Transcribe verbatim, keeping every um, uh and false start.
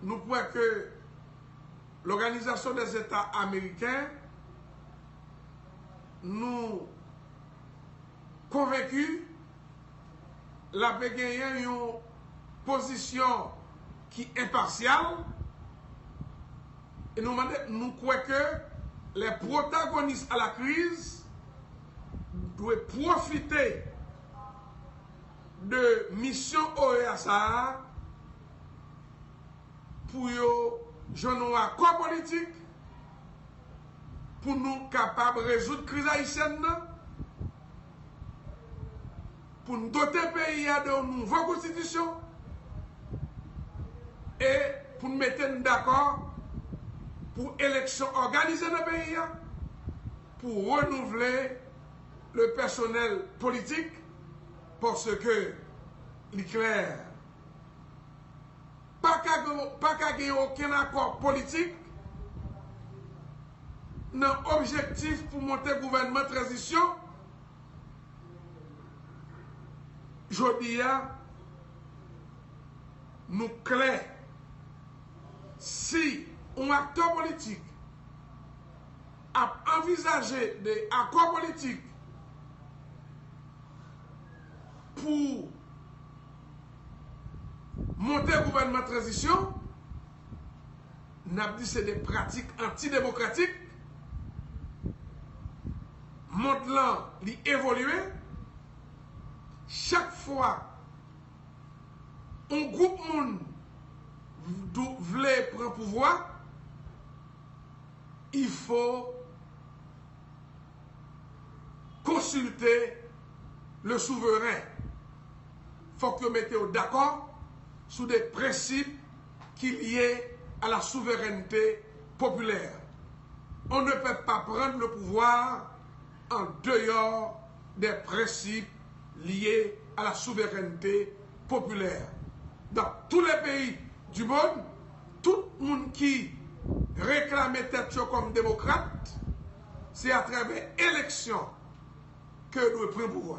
Nou kwè ke Lòganizasyon dè Zeta Ameriken, nou konvenki l ap genyen yon pozisyon ki enpasyal, e nou mande, nou kwè ke les protagonistes à la crise dwe pwofite de misyon O E A sa a pou yo jwenn yon akò politik, pou nou kapab rezoud kriz ayisyèn nan, pou n dote peyi a de yon nouvo konstitisyon, e pou n mete n dakò pou eleksyon òganize nan peyi a, pou renouvle le pèsonèl politik, paske li klè, pa ka gen, pa ka gen okenn akò politik nan objektif pou monte gouvènman tranzisyon. Jodi a, nou klè, si yon aktè politik ap anvizaje de akò politik pou monte gouvènman tranzisyon, n ap di se de pratik antidemokratik. Mond lan, li evolye. Chak fwa yon gwoup moun dou- vle pran pouvwa, il faut consulter le souverain. Fòk yo mete yo dakò sou de prensip ki lye à la souveraineté populaire. On ne peut pas prendre le pouvoir en dehors des principes liés à la souveraineté populaire. Dans tous les pays du monde, tout moun ki reklame tèt yo kòm demokrat, se atravè eleksyon ke yo dwe pran pouvwa.